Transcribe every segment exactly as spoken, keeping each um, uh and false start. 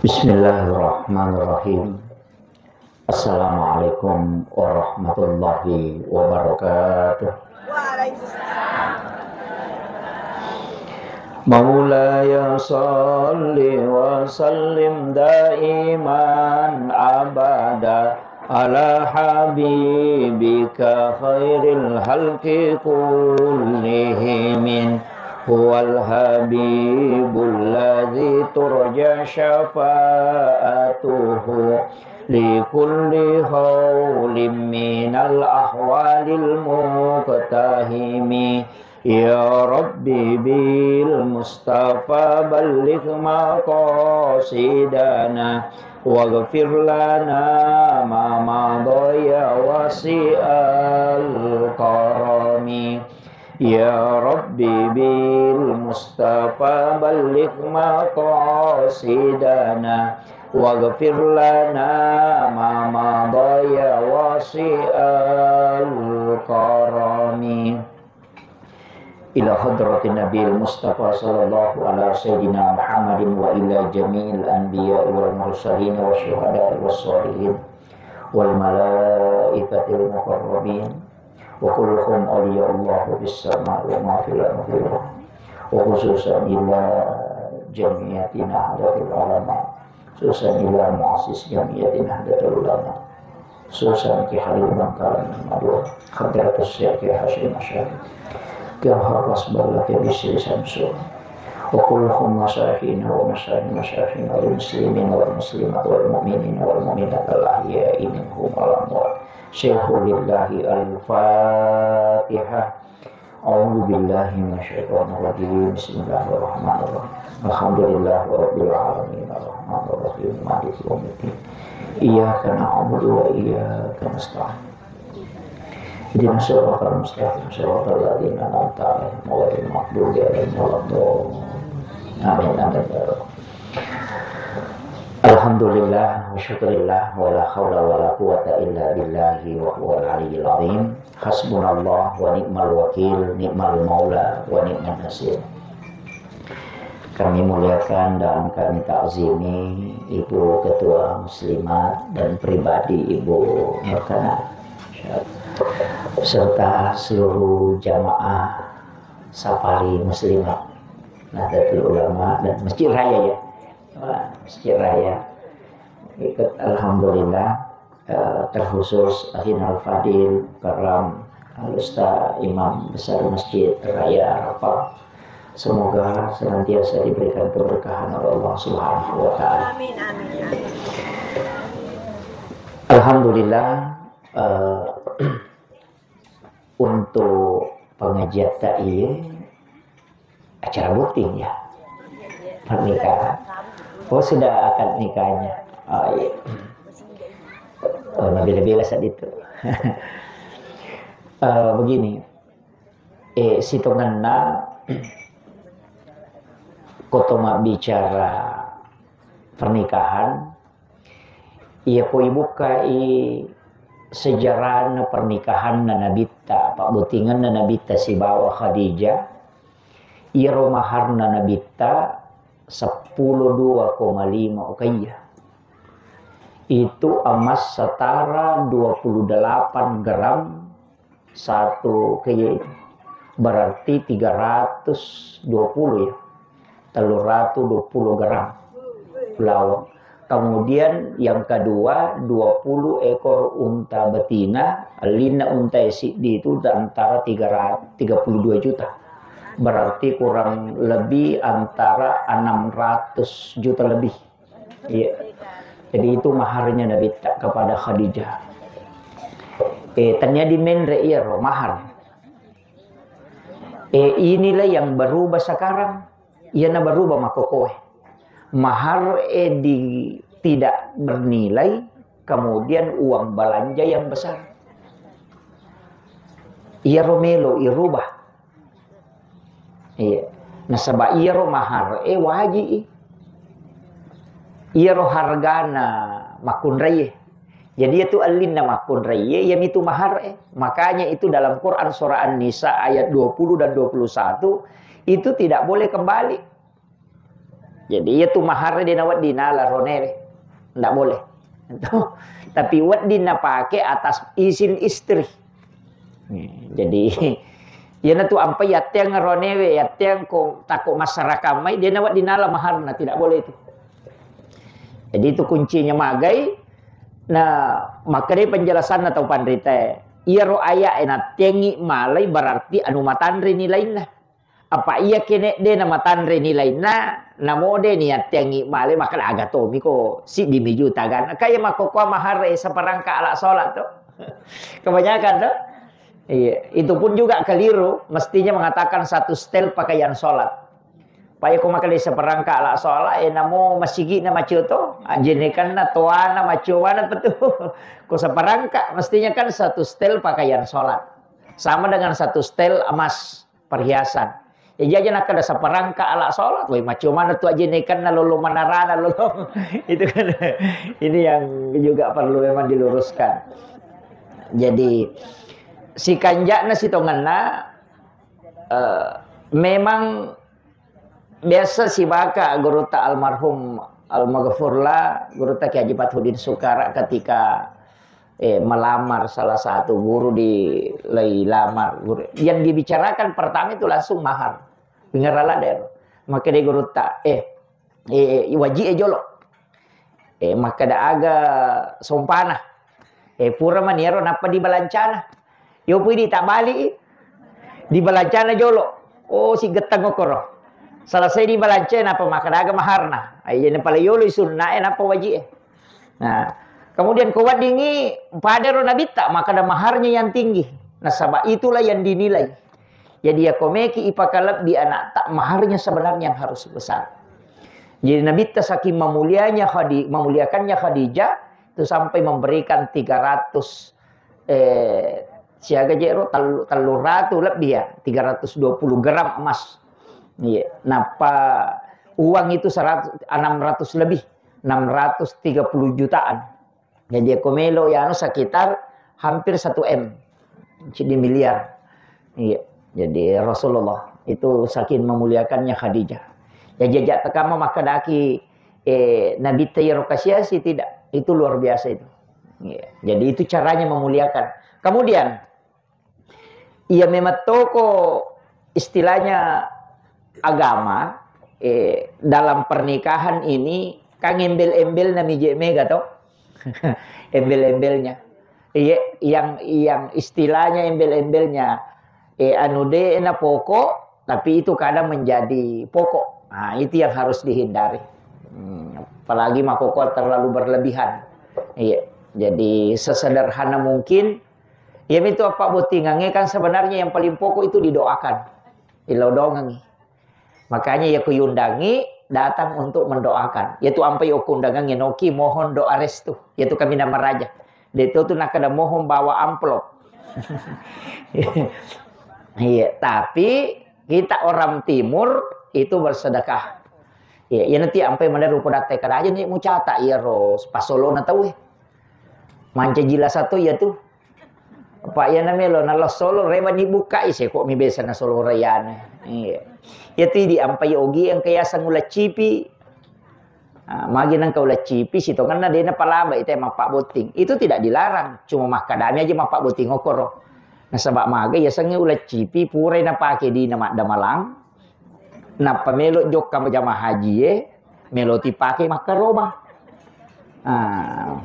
Bismillahirrahmanirrahim. Assalamualaikum warahmatullahi wabarakatuh. مولاي صل وسلم دائما أبدا على حبيبك خير الخلق كلهم. هو الحبيب الذي ترجى شفاعته لكل هول من الأهوال المقتحم. يا رب بالمصطفى بلغ مقاصدنا واغفر لنا ما مضى يا واسع الكرم. يا رب بالمصطفى بلغ مقاصدنا واغفر لنا ما مضى يا واسع الكرم. إلى حضرة النبي المصطفى صلى الله على سيدنا محمد وإلى جميع الأنبياء والمرسلين والشهداء والصالحين والملائكة المقربين وكلهم أولياء الله في السماء وما في الأرض، وخصوصا إلى جمعية نهضة العلماء، خصوصا إلى مؤسس جمعية نهضة العلماء، خصوصا كي خليل بن كرم المدور، حضرة الشيخ كي هاشم الشريف، كي حرس بلة بشر شمسون، وكلهم مشايخنا ومشايخ مشايخنا والمسلمين والمسلمات والمؤمنين والمؤمنات الأحياء منهم والأموات. شيخ لله الفاتحة. أعوذ بالله من الشيطان الرجيم. بسم الله الرحمن الرحيم. الحمد لله رب العالمين. الرحمن الرحيم. مالك يوم الدين. إياك نعبد وإياك نستعين. اهدنا الصراط المستقيم. صراط الذين أنعمت عليهم غير المغضوب عليهم ولا الضالين. آمين. آمين يا رب. Alhamdulillah, wa syukurillah, wa la haula wa la quwata illa billahi wa huwal aliyyil azim. Hasbunallah wa ni'mal wakil, ni'mal maula wa ni'man nasir. Kami muliakan dan kami takzimi Ibu Ketua Muslimat dan pribadi Ibu Nurkana, serta seluruh jamaah Sapari Muslimat, Nahdlatul Ulama dan Masjid Raya, ya. Wah, Masjid Raya. Ikut, alhamdulillah, eh, terkhusus Akhinal Fadil Karam Al Ustaz Imam Besar Masjid Raya Arafah. Semoga senantiasa diberikan keberkahan oleh Allah Subhanahu wa Ta'ala. Amin, amin, amin. Alhamdulillah, eh, untuk pengajian tak iya, acara botting, ya. Pernikahan. Oh, sudah akad nikahnya. Oh, iya. Oh, mabela-bela saat itu. Eh, begini, eh, sitongenna koto mabbicara pernikahan, iya ko ibukkai sejarahna pernikahanna Nabitta, pabbottingenna Nabitta sibawa Khadijah, iyaro maharna Nabitta seppulo dua koma lima ukaiya. Itu emas setara dua puluh delapan gram satu kg itu. Berarti tiga ratus dua puluh, ya. Tellung ratu dua puluh gram lawang. Kemudian yang kedua, dua puluh ekor unta betina, ellinna unta siddi itu antara tiga ratus, tiga puluh dua juta. Berarti kurang lebih antara enam ratus juta lebih. Iya. Jadi itu maharnya Nabitta kepada Khadijah. Eh, ternyata di menre iyaro mahar. Eh, inilah yang berubah sekarang. Iyana berubah makokoe. Mahar, eh, di, tidak bernilai, kemudian uang belanja yang besar. Iyaro melo irubah. Iya. Nasaba iyaro mahar e waji i. Iyaro hargana makkunraie. Jadi itu ellinna makkunraie, iyamitu mahar e. Makanya itu dalam Quran surah An-Nisa ayat dua puluh dan dua puluh satu itu tidak boleh kembali. Jadi, iya tu mahar de' nawedding nala ronewe. Ndak boleh. Tapi wedding napake atas izin istri. Jadi, iyana tu ampai yatteang ronewe, yatteang ko tako masyarakat mai, de' nawedding nala maharna, tidak boleh itu. Jadi, itu kuncinya magai. Nah, maka deh penjelasanna tau panrita. Iyaro ayat e natteangi malai berarti anu matanre nilainna. Apa iya kene de' namatanre nilainna, namo de' niatteangi male, maka aga tomi ko siddi mi juta kan. Kaya makkokkoe mahar e seperangkat alat sholat to. Kebanyakan to. Iya, itu pun juga keliru, mestinya mengatakan satu setel pakaian sholat. Paya ko maka de' seperangkat alat sholat, eh, namo masigi na macio to, ajenekanna toana macio mana betul. Ko seperangkat, mestinya kan satu setel pakaian sholat. Sama dengan satu setel emas. Perhiasan. Ya, jaja nakkeda saparangka ala sholat, woi, maccio mana tu aja nekanna lolo manarana lolo. Itu kan, ini yang juga perlu memang diluruskan. Jadi, sikanjakna sitongenna, eh, memang biasa sibaka gurutta almarhum almaghfurlah, gurutta Kiai Haji Fathuddin Sukara ketika eh, melamar salah satu guru di lai lamar guru. Yang dibicarakan pertama itu langsung mahar. Pingerala deh. Maka dia gurutta, eh, eh, waji eh jolo. Eh, maka ada aga sompana. Eh, pura maniaro napa dibalancana. Yo pui ditabali. Dibalancana jolo. Oh, si gettang okoro. Selesai dibalanca napa maka ada aga maharna. Ayo, pala yolo sunna eh napa waji eh. Nah, kemudian ko weddingngi padaro nabitta, maka ada maharnya yang tinggi. Nasaba itulah yang dinilai. Jadi ya komeki ipakalebbi anak tak maharnya sebenarnya yang harus besar. Jadi nabitta saking memulianya Khadi, memuliakannya Khadijah itu sampai memberikan tiga ratus eh, siaga jero tellu, tellu ratu lebih ya, tiga ratus dua puluh gram emas. Iya, napa uang itu seratus, enam ratus lebih, enam ratus tiga puluh jutaan. Jadi aku melo ya anu sekitar hampir satu M, jadi miliar. Iya. Jadi Rasulullah itu saking memuliakannya Khadijah. Ya jajak tekama maka daki eh, Nabi Tayro Kasiasi tidak. Itu luar biasa itu. Iya. Jadi itu caranya memuliakan. Kemudian, iya memang toko istilahnya agama eh, dalam pernikahan ini kan embel-embel namije mega toh. Embel-embelnya. Iya, yang yang istilahnya embel-embelnya eh, anu de na pokok, tapi itu kadang menjadi pokok. Nah, itu yang harus dihindari. Hmm, apalagi makoko terlalu berlebihan. Iya. Jadi sesederhana mungkin. Ya itu apa bottingannya kan sebenarnya yang paling pokok itu didoakan. Ilo dongangi. Makanya ya kuyundangi datang untuk mendoakan. Yaitu ampai okundangangi noki mohon doa restu. Yaitu kami nama raja. Itu tuh nak ada mohon bawa amplop. Iya, tapi kita orang timur itu bersedekah. Iya, ya nanti ampai mana rupa datai keraja nih mucata iya ros pasolona tahu eh. Manca jila satu iya tuh. Apa iya namelo nalo solo reba dibuka ise kok mi biasa na solo rayana. Iya. Ya tuh di ampai ogi yang kaya sangula cipi. Nah, magi nang kau laccipi sitongenna dena palaba ite mappabbotting. Itu tidak dilarang, cuma makkadami aja mappabbotting okoro. Nasaba maga yasengnge ulaccipi purai napake dina maddamalang, nappa melo jokka jamaah haji e, melo tipake makkaroba. Ah.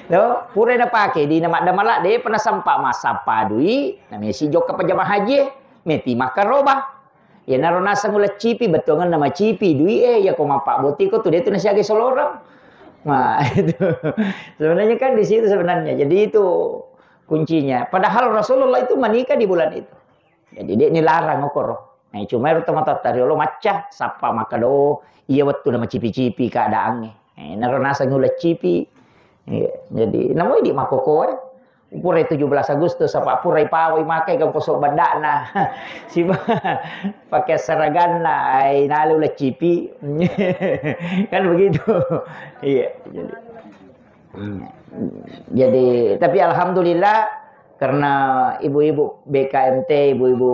Lo, purai napake dina maddamala, depa nasempa massappa dui, namesi jokka pa jamaah haji e, meti makkaroba. Iyanaro naseng ulaccipi, bettuangenna macipi dui e, yako mappabbotiko tu detu nasiaga soloreng. Nah, itu. Sebenarnya kan di situ sebenarnya. Jadi itu kuncinya. Padahal Rasulullah itu menikah di bulan itu. Jadi dia nilarang okoro. Nah, cuma itu teman tariolo macca, sappa makkado, iya wettu na macipi-cipi keadaannya. Eh, naro naseng ulaccipi. Iya, jadi namoi di makokoe. Purai tujuh belas Agustus, apa purai pawai makai kan kosok bandana. Siba pakai seraganna, ai nalu leccipi. Kan begitu. Iya, jadi. Hmm. Jadi, tapi alhamdulillah Karena ibu-ibu B K M T, ibu-ibu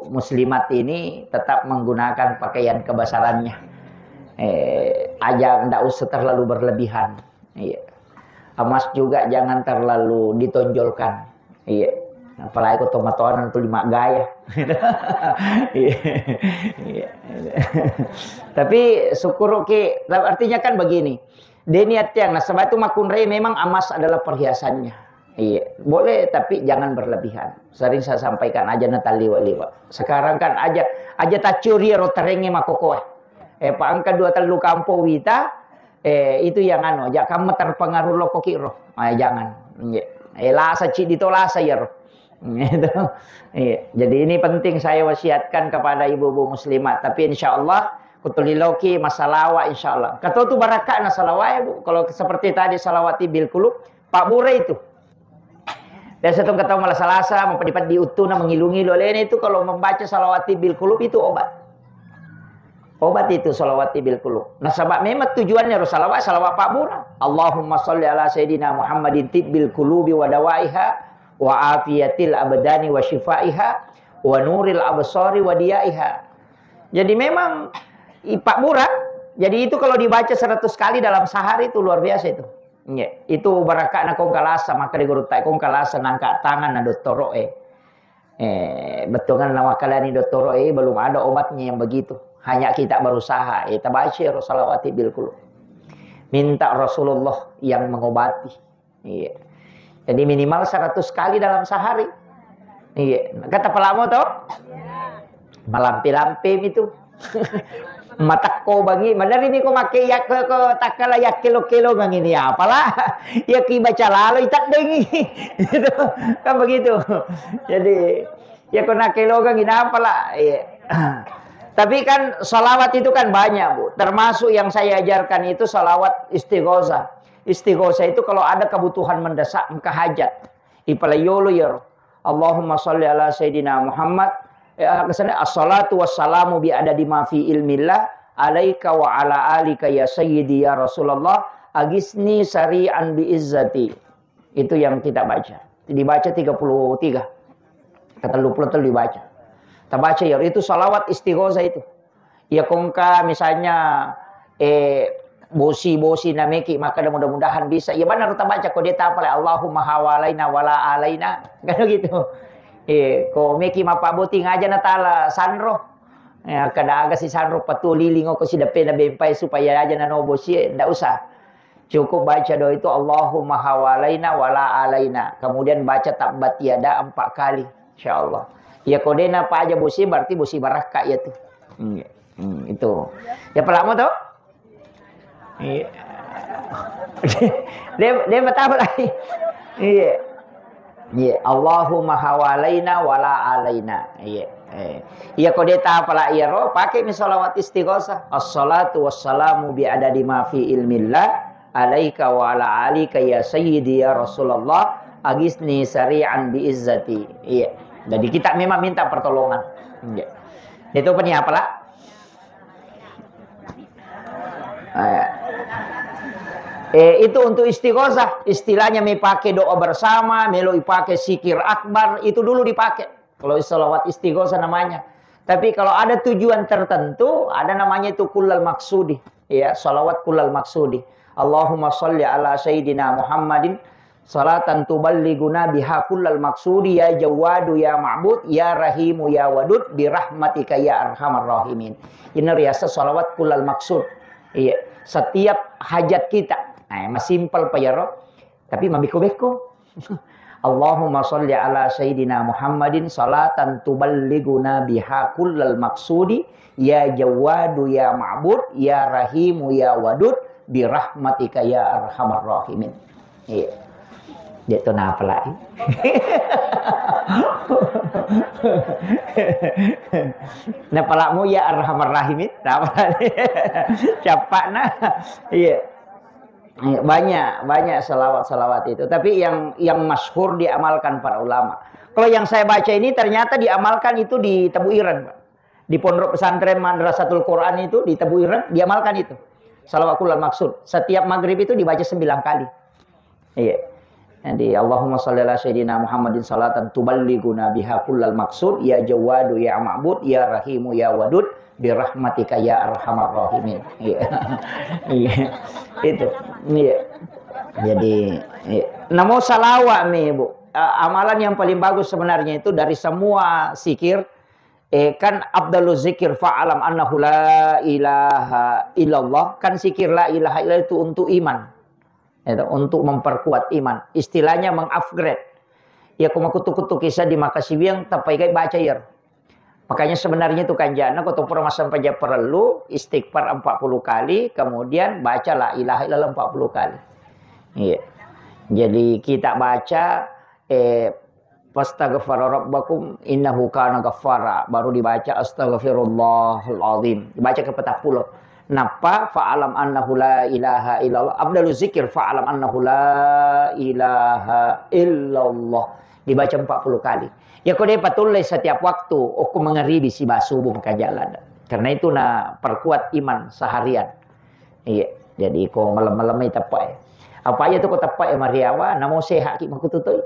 muslimat ini tetap menggunakan pakaian kebesarannya. Eh, aja ndak usah terlalu berlebihan. Iya. Emas juga jangan terlalu ditonjolkan. Iya. Apalagi ko tomatoanan tu lima gaya. Iya. Iya. Tapi syukur ki, artinya kan begini. Deni atiang nasaba itu makunrai memang emas adalah perhiasannya. Iya, boleh tapi jangan berlebihan. Sering saya sampaikan aja na taliwa-liwa. Sekarang kan aja aja tacuri ro terenge makokoe. Eh, pa engka dua tellu kampo wita, eh, itu yang anu, aja kamu terpengaruh loko kiro. Ah, jangan. Iya. Eh, lasa cidi to lasa ya ro. Gitu. Iya. Jadi ini penting saya wasiatkan kepada ibu-ibu muslimat. Tapi insya Allah kutuliloki masalawat insya Allah. Kata tu barakah na salawat ya bu. Kalau seperti tadi salawat tibil kulub, Pak Bure itu. Biasa tu ketawa malah salasa, mau padi-padi uttuna mengilu-ngilu. Alena itu kalau membaca salawat tibil kulub itu obat. Obat itu salawat tibil kulub. Nasaba memang tujuannya ro salawat, salawat Pak Bure. Allahumma salli ala sayyidina Muhammadin tibbil kulubi wa dawaiha wa afiyatil abdani wa syifaiha wa nuril absari wa diyaiha. Jadi memang i-, Pak Bure, jadi itu kalau dibaca seratus kali dalam sehari itu luar biasa itu. Iya, itu barakakna kong kalasa, maka di guru tak kong kalasa nangka tangan na dottoro eh. Eh, bettuangan nawakalani dottoro eh, belum ada obatnya yang begitu. Hanya kita berusaha, eh, tabaca ro salawati bil kulub. Minta Rasulullah yang mengobati. Iya. Jadi minimal seratus kali dalam sehari. Iya. Kata pelamu toh? Malampe-lampe mi tu. Matakko bangi, maneri mi ko make yak-, ko, ko takkala yakkelo-kelo bangi ni apalah. Ya ki baca lalo itaddengi. Gitu. Kan begitu. Jadi, ya ko nakkelogang ini apalah. Iya. Tapi kan salawat itu kan banyak, Bu. Termasuk yang saya ajarkan itu salawat istighosah. Istighosah itu kalau ada kebutuhan mendesak, engka hajat. Ipalayolo yaro. Allahumma salli ala sayyidina Muhammad. Eh, kesannya, "Assalatu wassalamu bi adadi ma fi ilmillah alaika wa ala alika ya sayyidi ya Rasulullah. Agisni sari'an bi izzati." Itu yang kita baca. Dibaca tiga puluh tiga. Kata lu puluh telu dibaca. Tabaca ya, itu salawat istighosah itu. Ya kongka misalnya, eh, bosi-bosi na meki, maka mudah-mudahan bisa. Ya benar tabaca ko dia tapale Allahumma hawalaina wala alaina. Kan gitu. Eh, ko meki mapaboti ngaja na tala sanro. Ya, kada aga si sanro patu liling ko si depe na bempai supaya aja na no bosi, eh, ndak usah. Cukup baca doa itu, "Allahumma hawalaina wala alaina." Kemudian baca tabbat yada empat kali. Insya Allah. Ya, ko dena pa aja bosi, berarti bosi barakka ya tu. Hmm, hmm, itu. Ya, pelamu tu? Iya. Dia, dia betapa lagi. Iya. Iya, Allahumma hawalaina wala alaina. Iya. Eh. Iya, ko de tapala iyaro, pake mi salawat istighosah. Assalatu wassalamu bi adadi ma fi ilmillah alaika wa ala alika ya sayyidi ya Rasulullah, agisni sari'an bi izzati. Iya. Jadi kita memang minta pertolongan. Iya. Itu apa nih apalah? Eh. Eh, itu untuk istighosah, istilahnya mepake doa bersama, melo ipake sikir akbar, itu dulu dipake. Kalau salawat istighosah namanya. Tapi kalau ada tujuan tertentu, ada namanya itu kullal maksudi. Ya, salawat kullal maksudi. Allahumma salli ala sayyidina Muhammadin salatan tuballiguna biha kullal maksudi ya Jawwadu ya Ma'bud ya Rahimu ya Wadud birahmatika ya arhamar rahimin. Ini riasa salawat kullal maksud. Iya, setiap hajat kita. Nah, masimpel pa yaro, tapi mabeko-beko. Allahumma salli ala sayyidina Muhammadin salatan tuballiguna biha kullal maksudi ya Jawwadu ya Ma'bud ya Rahimu ya Wadud birahmatika ya arhamar rahimin. Iya. Dia tu napa lagi? Napa lakmu ya arhamar rahimin? Napa lagi? Siapa nah? Iya. Iya, banyak, banyak salawat-salawat itu. Tapi yang, yang masyhur diamalkan para ulama. Kalau yang saya baca ini ternyata diamalkan itu di Tebu Ireng, Pak. Di Pondok Pesantren Madrasatul Quran itu di Tebu Ireng diamalkan itu. Salawat kullal maksud. Setiap maghrib itu dibaca sembilan kali. Iya. Jadi, Allahumma shalli ala sayyidina Muhammadin salatan tuballighuna biha kullal maqsud, ya Jawwadu, ya Ma'bud, ya Rahimu, ya Wadud, birahmatika ya arhamar rahimin. Iya. Iya. Itu. Iya. Jadi, iya. Namo salawat mi, Bu. A-, amalan yang paling bagus sebenarnya itu dari semua zikir, eh, kan afdalu zikir fa'alam annahu la ilaha illallah, kan zikir la ilaha illallah itu untuk iman. Itu, untuk memperkuat iman. Istilahnya meng-upgrade. Ya, ko makutu-kutu kisah di makasiwiang, tappai kai baca iyaro. Makanya sebenarnya itu kanjana, ko to pura massempajang parellu, istighfar empat puluh kali, kemudian baca la ilaha illallah empat puluh kali. Iya. Jadi kita baca, eh, "Fastaghfara rabbakum innahu kana ghaffara." Baru dibaca, "Astaghfirullahal azim." Dibaca ke petappulo. Nappa, "Fa'alam annahu la ilaha illallah." Afdalu zikir, "Fa'alam annahu la ilaha illallah." Dibaca empat puluh kali. Ya, ko de patulle setiap waktu, okko mangaribi siba subuh maka jalan. Karena itu na perkuat iman seharian. Iya, jadi ko malem-malem iteppe. Apa aja tu ko teppe mariawa, namo sehat ki makutu toi.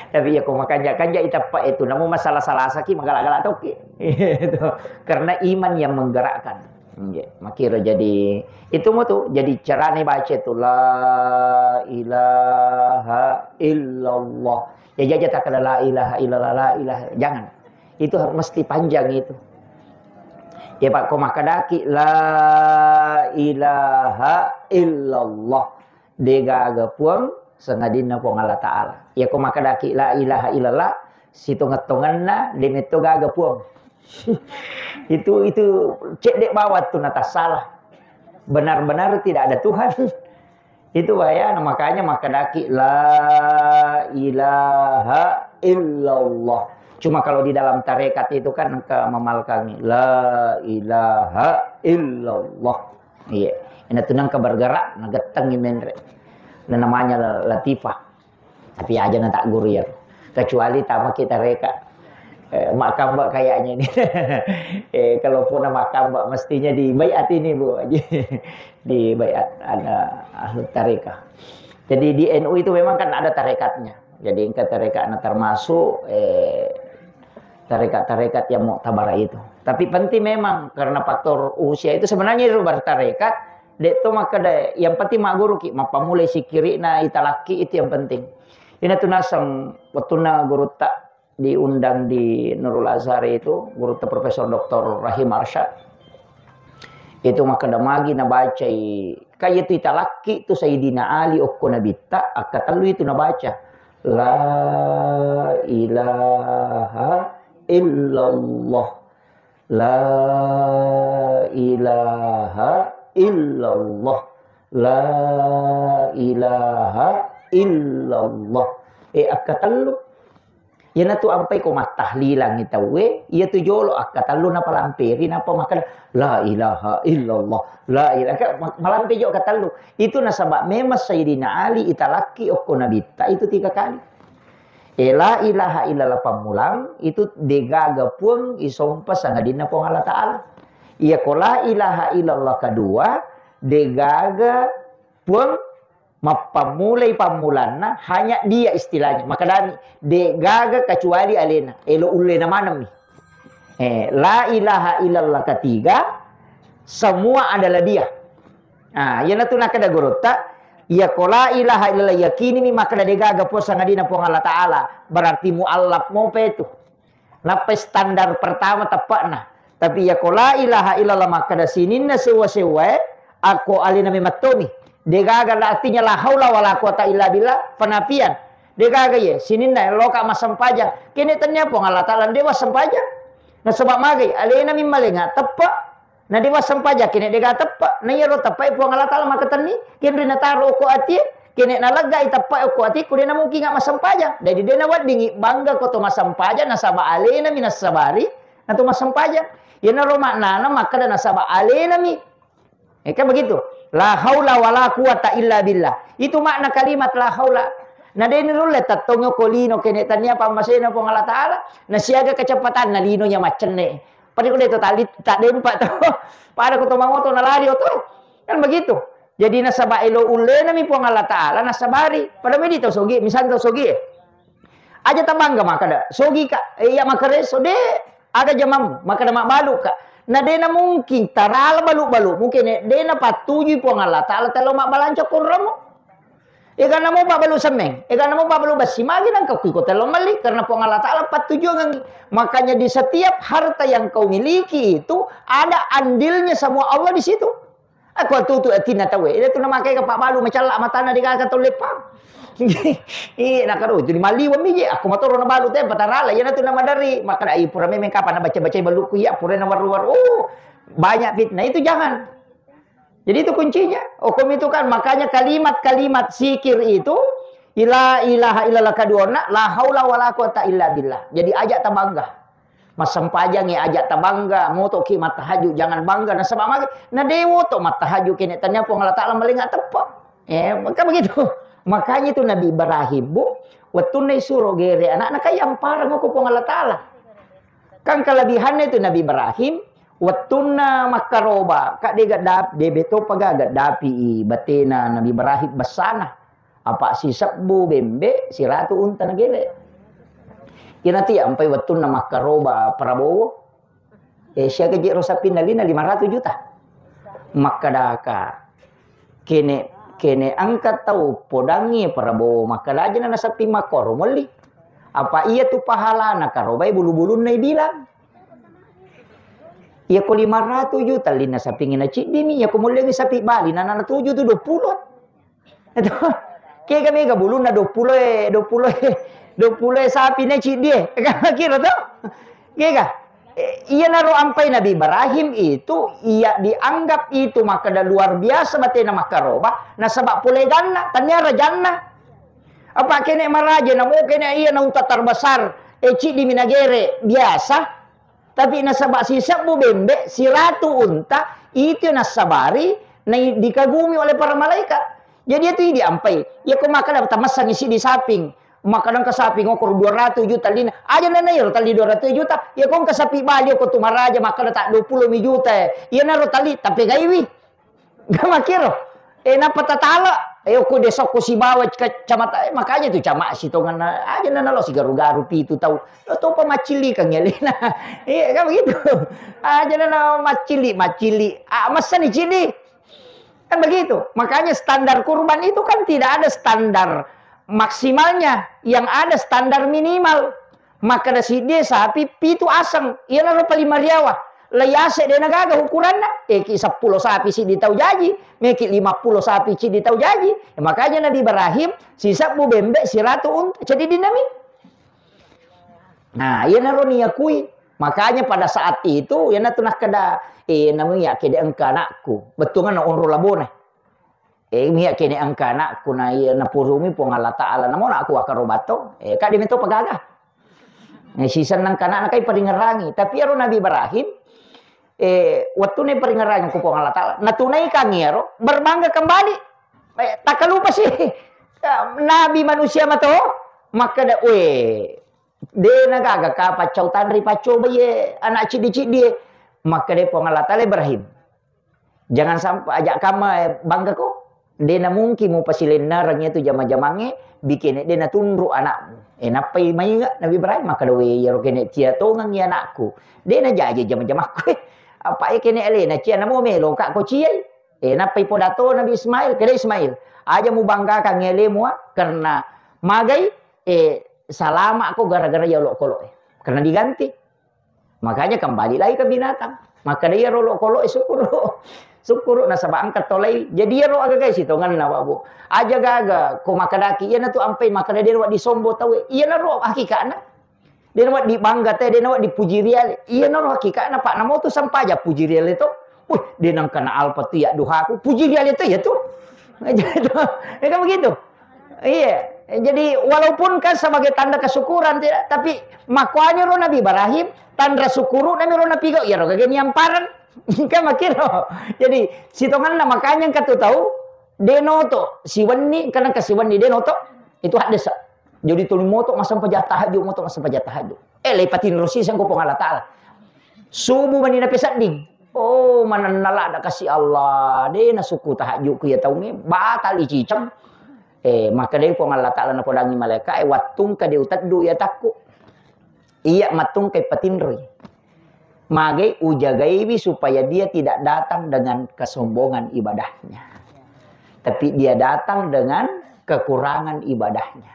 Tapi ya ko makanja-kanja iteppe itu, namo masalah-salah saki, magala-gala toki. Itu. Karena iman yang menggerakkan. Iya, makiro jadi itu mau tuh, jadi carane baca itu la ilaha illallah. Ya jaja tak ada la ilaha illallah, la ilaha. Jangan. Itu harus mesti panjang itu. Ya, Pak, ko makkadaki, "La ilaha illallah." Degaga puang sangadinna Puang Allah Ta'ala. Ya, ko makkadaki, "La ilaha illallah," sitongeng-tongenna, de metto gaga puang. Itu, itu cedde bawang tu natassalah. Benar-benar tidak ada Tuhan. Itu bahaya, nah, makanya makkadaki, "La ilaha illallah." Cuma kalau di dalam tarekat itu kan engka mamalkangi, "La ilaha illallah." Iya. Ina tu nengka bergerak, nagettengi menre. Nah, namanya la-, latifah. Tapi aja na tak guru ya. Kecuali tama kita reka. Eh, makamba kayaknya ini. Eh, kalau pun makamba mestinya di bayat ini, Bu. Di bayat ada ahlu tarekat. Jadi di N U itu memang kan ada tarekatnya. Jadi engka tarekatna termasuk, eh, tarekat-tarekat yang muktabar itu. Tapi penting memang karena faktor usia itu sebenarnya itu bertarekat, dek to makkeda yang penting magguru ki, mappamulai sikirina italakki itu yang penting. Ina tu naseng wettunna gurutta diundang di Nurul Azhar itu, gurutta Profesor Doktor Rahim Arsyad. Itu makkeda magi nabacai, kaya tu italakki tu Sayyidina Ali okko Nabitta, akkatellu itu nabaca. La ilaha illallah. La ilaha illallah. La ilaha illallah. Eh, akkatellu. Iyanatu ampai ko mattahlilangngi tauwe, iyatu jolo akkatellu napalamperi, nappa makkeda, "La ilaha illallah, la ilaha," ka-, ma-, malampe jo akkatellu. Itu nasaba memang Sayyidina Ali italakki okko Nabitta itu tiga kali. Eh, la ilaha illallah pammulang, itu degaga puang isompa sangadinna Puang Allah Ta'ala. Iya ko la ilaha illallah kedua, degaga puang mappammulai pammulanna, hanya dia istilahnya. Makkedami, de gaga kecuali alena. Elo ullena manengmi. Eh, la ilaha illallah ketiga, semua adalah dia. Ah, iyanatu nakkeda gurutta, iya ko la ilaha illallah yakinimi makkeda de gaga puang sangadinna Puang Allah Ta'ala, berarti muallaf mopa itu. Nappai standar pertama teppa'na. Tapi iya ko la ilaha illallah makkeda sininna sewwa-sewwae, akko alena memettomi. De gaga la, artinya la haula wala quwata illa billah, penafian. De gaga ye, sininna loka massempajang. Kene tennia Puang Allah Ta'ala, de wassempajang. Nasaba magai, alena mi malenga teppe. Na de wassempajang kene de gaga teppe. Na iyaro teppe Puang Allah Ta'ala makkatenni, kenri nataro okko atie, kene naleggai teppe okko atie, ko de namukinga massempajang. Jadi de naweddingi bangga ko to massempajang, nasaba alena mi nassabari, na to massempajang. Iyanaro maknana makkeda nasaba alena mi. Eh, kan begitu. La haula wala quwata illa billah. Itu makna kalimat la haula. Na de nulle tattongo ko lino kene tania pammasena Puang Allah Ta'ala, na siaga kecepatanna lino nya maccenne. Pada ko de to tali, tak dempa to. Pada ko to mangoto na lari oto. Kan begitu. Jadi nasaba elo ullena mi Puang Allah Ta'ala nasabari. Pada medi tau sogi, misalnya tau sogi. Aja tabangga makkeda, sogi ka, eh, iya makkareso, de, aga jamam, makkeda mabbalu ka. Na de na mungkin tarala balu-balu, mungkin de na pattujui Puang Allah Ta'ala telo mabbalanca koramo. Egana mo pabbalu semmeng, egana mo pabbalu bessi, magi nangka kui ko telo melli, karena Puang Allah Ta'ala pattujuangi. Makanya di setiap harta yang kau miliki itu ada andilnya semua Allah di situ. Aku tutu atinna tauwe, ida tu namakai ka pabbalu macalla matana de gaga tau leppang. Iya, nakaro itu di maliweng miji, aku matoro nabalu te patarala, iya natu namadari, makana i pura memeng kapang nabaca-bacai balukku iya, pura nawaru-waru. Oh, banyak fitnah itu jangan. Jadi itu kuncinya. Hukum itu kan, makanya kalimat-kalimat zikir itu, la ilaha illallah kaduana, la haula wala quwata illa billah. Jadi aja tabangga. Massempajangngi aja tabangga, motoki mattahajud, jangan bangga nasaba magi. Na dewo to mattahajud kene tania Puang Allah Ta'ala malenga teppa. Eh, maka begitu. Makanya itu Nabi Ibrahim, Bu, wettunna isuro gere anakna, kan yampareng ko Puang Allah Ta'ala. Kan kelebihannya itu Nabi Ibrahim, wettunna makkaroba, kak de gadap, de beto paga gadapi i batena Nabi Ibrahim besana. Apa sisebbu bembe, siratu unta nagele. Ina ti ampai wettunna makkaroba Prabowo. Eh, siaga jero sapinna lina lima ratus juta. Makkedaka, kene, kene engka tau podangi Prabowo, makkeda aja na sapi makkoro molli. Apa iya tu pahalana karobai bulu-bulunna ibilang. Iya ko lima ratus juta lina sapingi na ciddimi, iya ko mollengi sapi bali na, na tuju tu dua puluh. Itu. Kega mega bulunna dua puluh e, dua puluh e, dua puluh e sapi ne ciddi e. Kira to? Kega? Eh, iyanaro ampai Nabi Ibrahim itu, iya dianggap itu makkeda luar biasa batena makkaroba, nasaba pole ganna, tania rajanna. Apa kene maraja, namo kene iya na unta terbesar, eh, ciddi minagere biasa. Tapi nasaba sisebbu bembe, siratu unta, itu nassabari, na dikagumi oleh para malaikat. Jadi itu idi ampai. Iya ko makkeda tamassangi siddi saping, makkeda engka saping okoro dua ratus juta lina. Aja nana iyaro tali dua ratus juta. Iya ko engka sapi bali okko tu maraja makkeda tak dua puluh mi juta. Iya naro tali tapegaiwi. Gak makiro. Eh, napa tatala? Eh, okko desokko sibawa kecamatan. Eh, makanya tu camat sitonganna aja nana lo sigaru-garu pitu tau. Lo topa macillikang ya lena. Iya, kan begitu. Aja nana macili, macili. Ah, masa ni cili. Kan begitu. Makanya standar kurban itu kan tidak ada standar maksimalnya. Yang ada standar minimal. Makkeda siddi sapi pitu aseng, iyanaro paling mariawa. Lai ase de nagaga ukuranna. Eki seppulo sapi siddi tau jaji, meki lima puluh sapi siddi tau jaji. Ya, makanya Nabi Ibrahim sisebbu bembe siratu unta. Jadi dinami. Nah, iyanaro niakui. Makanya pada saat itu, iyanatu nakkeda, eh, namu ya kede engka anakku. Bettuanna onro labona. Eh, mia kene engka anakku na iya napurumi Puang Allah Ta'ala, namo anakku wakarobato. Eh, kak demi to pagaga. Eh, sisenna engka anakna kai paringerangi. Tapi ero Nabi Ibrahim, eh, wettune paringerangi ku Puang Allah Ta'ala, natunaikan ero, berbangga kembali. Eh, takalupa sih. Nabi manusia mato, makkeda, "Weh, de nagaga ka paccau tanri paccoba ye anak ciddi-ciddi e." Makkeda Puang Allah Ta'ala, "Ibrahim, jangan sampai aja kama bangga ko. De na mungkin mupasilennereng itu jama-jamange, bikene de na tunru anakmu." Eh, nappai mainga Nabi Ibrahim, makkeda, "We, iyaro kene cia tongengi anakku. De na jaji jama-jamakku." Apa e kene alena cia namo melo ka ko ciai. Eh, nappai podato Nabi Ismail, kede Ismail, "Aja mubanggakan elemu, ah, karena magai, eh, salama ko gara-gara ya olokolo e. Karena diganti." Makanya kembali lagi ke binatang. Maka dia rolo kolo e syukur. Syukur nasaba engka tolai. Jadi iyaro agaga sitonganna, Pak Bu. Aja gaga ko makkedaki iyana tu ampai makkeda de wedding sombo tau e. Iyana ro hakikatna. De wedding bangga te, de wedding puji riale. Iyana ro hakikatna, Pak, namo tu sampaja puji riale to. Wih, de nangkana alpa tu ya duhaku. Puji riale to ya tu. Ya kan begitu. Iya, jadi walaupun kan sebagai tanda kesyukuran tidak, tapi makkuani ro Nabi Ibrahim, tanra syukuru nami ro napigau, iyaro gage niampareng. Kan makiro. Jadi sitonganna makanya engka tu tau, de noto, siwenni, kan engka siwenni, de noto, itu haddesa. Jadi tuli moto massempajang tahajud, moto massempajang tahajud. Eh, lepatin rosi sangko Puang Allah Ta'ala. Subuh mani napesedding. Oh, manenna ladda kasi Allah, de nasukku tahajudku iya taungnge, batal iciceng. Eh, makkedai Puang Allah Ta'ala napodangi malaika, eh, wattung kade uteddu iya takku. Iya mattungkai patinroi. Magai ujagaiwi supaya dia tidak datang dengan kesombongan ibadahnya. Tapi dia datang dengan kekurangan ibadahnya.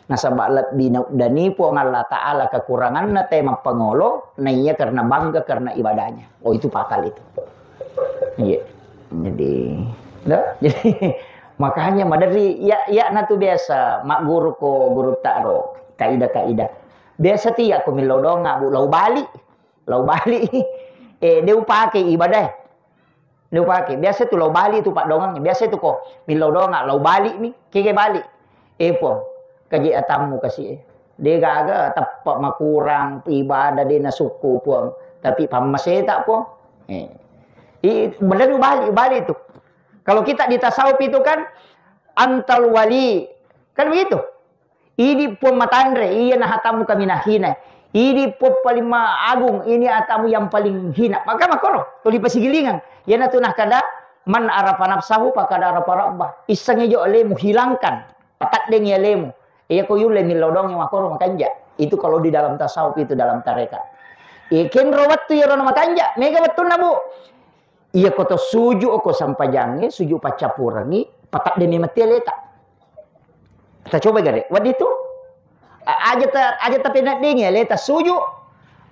Nasaba lebbi nauddani Puang Allah Ta'ala kekuranganna te mappangolo, naiya karena bangga karena ibadahnya. Oh, itu fatal itu. Iya. Jadi, dah, jadi makanya maderri ya, ya natu biasa magguru ko guru ta'ro, kaidah-kaidah. Biasa tia ko millau doang abu lau bali. Lau bali. Eh, de upake ibadah. De upake. Biasa tu lau bali tu paddongeng. Biasa tu ko millau doang lau bali mi. Kege bali. Eh, Puang, kaji atammu kasi, eh. De gaga teppa makurang ibadah de nasukku, Puang. Tapi pammaseta, Puang. Eh. I, bener bali, bali tu. Kalau kita di tasawuf itu kan antal wali. Kan begitu. Idi Puang matanre, iya nahatamu kami nahina. Idi Puang paling ma-, agung, ini atamu yang paling hina. Maka makoro, tuli pasigilingang. Yana tu nahkada, "Man arafa nafsahu faqad arafa rabbah." Issengngi jo alemu, hilangkan. Pataddengi alemu. Iya ko yulle millau doang makoro makanja. Itu kalau di dalam tasawuf itu, dalam tarekat. Iya kenro wettu iyaro na makanja, mega wettunna, Bu. Iya ko to suju ko sampajangnge, suju paccappurengi, patadde memang aleta. Ta coba gare, wedding tu. A-, aja ta, aja ta penaddengi aleta suju,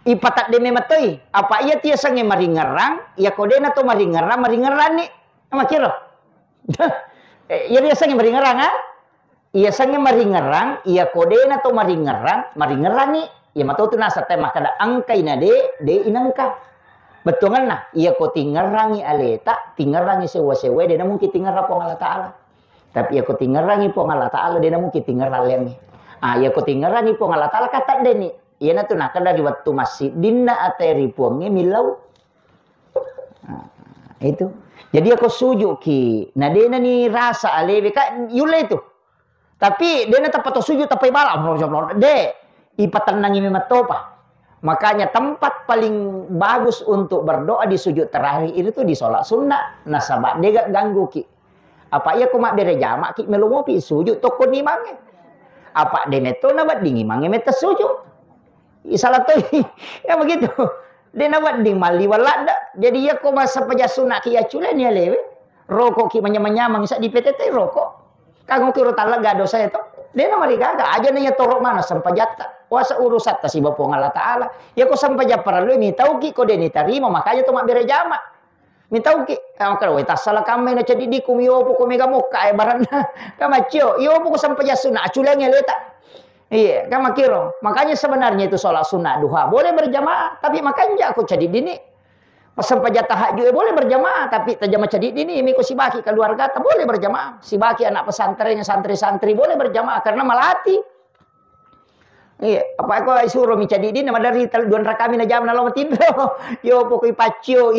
ipatadde memang toi. Apa iya tiasengnge maringerang, iya ko dena to maringerang, maringeranni. Makiro. Eh, iya riasengnge maringerang, ha? Iya sengnge maringerang, iya ko dena to maringerang, maringeranni. Iya mato tu naseng te makkeda engkai na de, de inengka. Bettuangenna, iya ko tingerangi aleta, tingerangi sewa-sewa, dena mungkin tingerang Puang Allah Ta'ala. Tapi iya ko tingerangi Puang Allah Ta'ala, dena mungkin tingerang leangnge. Ah, iya ko tingerangi Puang Allah Ta'ala, kata deni. Iyana tu nakkeda ri wettu massiddinna ate ri Puangnge millau. Nah, itu. Jadi ako sujuki, na dena ni rasa alewe, ka yulle itu. Tapi dena tappa to sujud tappa ibala, de, ipatennangi memang topa. Makanya tempat paling bagus untuk berdoa di sujud terakhir itu di sholat sunnah. Nasaba dega gangguki. Apa iya ko mabbere jamaki melo mopi sujud tokko ni mange. Apa de metto na wedding mange metta sujud. Isala toi. Ya begitu. De na wedding malliweng ladde. Jadi iya ko massempajang sunna ki accule ni alewe. Roko ki manyamang-nyamang sa di P T T roko. Kanggo kiro tallega dosa itu. De na marigaga aja na iya toro mana sempajatta. Wasa urusatta siba Puang Allah Ta'ala. Ya ko sempajang parallu ni tauki ko de ni tarima makanya to mabbere jama. Mitauki, eh, makkeda, "Woi, tassala kammai na ceddiku, miyopo ko mega mokka, eh, baranna." Kamaccio, iyopo ko sempajang sunna, acculengi aleta. Iya, kan makkiro. Makanya sebenarnya itu sholat sunnah duha boleh berjamaah, tapi makanja ko ceddi dini. Sempajang tahajud, eh, boleh berjamaah, tapi tajama ceddi dini, miko sibaki keluarga, ta boleh berjamaah. Sibaki anak pesantren, santri-santri boleh berjamaah karena melatih. Iya, apa ko isuro mi ceddi dini, madari tel-, dua rakami na jam na lo matinro. Yo pokoi paccio.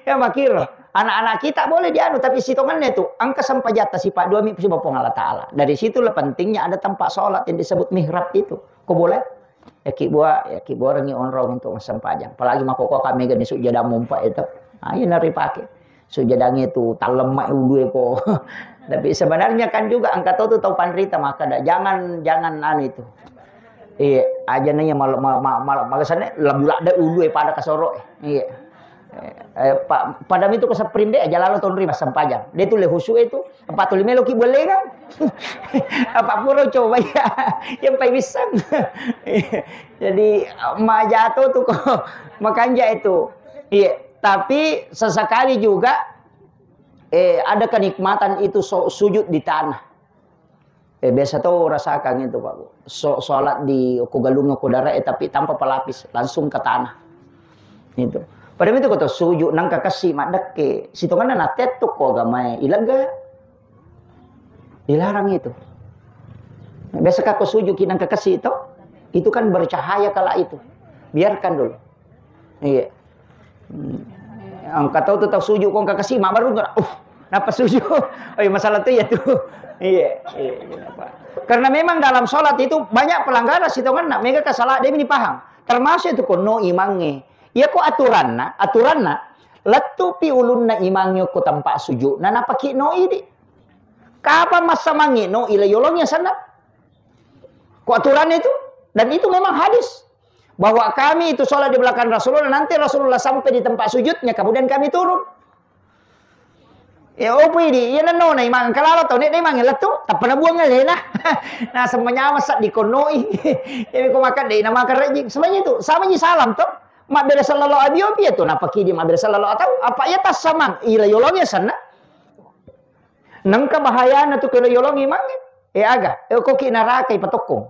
Ya makiro. Anak-anak kita boleh dianu, tapi sitongannya itu engka sempajatta sipa dua mi siba Puang Allah Ta'ala. Dari situlah pentingnya ada tempat sholat yang disebut mihrab itu. Ko boleh? Ya ki buah, ya ki buah rengi onrong untuk sempajang. Apalagi mako ko kami gani sujada mumpa itu. Ah, ini nari pakai. Sujadangnge tu tallemma ulue ko. Tapi sebenarnya kan juga engka to tu tau panrita makkeda, "Jangan, jangan anu itu." Iya, aja nanya mal-, mal-, mal-, mal-, malasanne lebbu ladde ulue pada kasoro. Iya. Eh, pa-, pada itu ko seprin de aja lalo tonri massempajang. De tu le khusyuk itu. Apa tuli melo ki boleh kan? Apa pura coba ya? Yang pai wisang. Jadi majato tu ko makanja itu. Iya. Tapi sesekali juga, eh, ada kenikmatan itu so-, sujud di tanah. Eh, biasa tau rasakan itu, Pak. So-, sholat di ko galung ko dara, eh, tapi tanpa pelapis, langsung ke tanah. Itu. Pada itu kata sujud nangka kasi maddekke, sitonganna natettu ko agamae ilega. Dilarang itu. Biasa kako sujud ki nangka kasi itu, itu kan bercahaya kala itu. Biarkan dulu. Iya. Hmm. Engka tau tu tau sujud ko engka kasi, ma baru engka, uh, napa sujud? Oh iya, masalah tu ya tu. Iya, iya, iya, apa? Karena memang dalam sholat itu banyak pelanggaran sitonganna, mega kesalahan, dia ini paham. Termasuk itu kono imangnge. Iya ko aturanna, aturanna, Lettupi ulunna imangnge ko tempat sujudna, napaki no idi. Kapan massamangngi no, ila yolongi asenna. Ko aturannya itu, dan itu memang hadis bahwa kami itu sholat di belakang Rasulullah, nanti Rasulullah sampai di tempat sujudnya, kemudian kami turun. Ya, opo idi, iya nenno na imang, kalalo tau, nek de imang lettu, tappa nabuang alena. Nah, semuanya masa dikonnoi. Jadi ko makan deh, nama kerja. Semuanya itu, sama ji salam toh. Mabbere sallallahu alaihi wasallam, iya tu, napaki di mabbere sallallahu atau apa iya tassamang, ila yolongi asenna. Nengka bahayana tu kelo yolongi imangnge. Eh, aga, eh, koki neraka ipatokkong.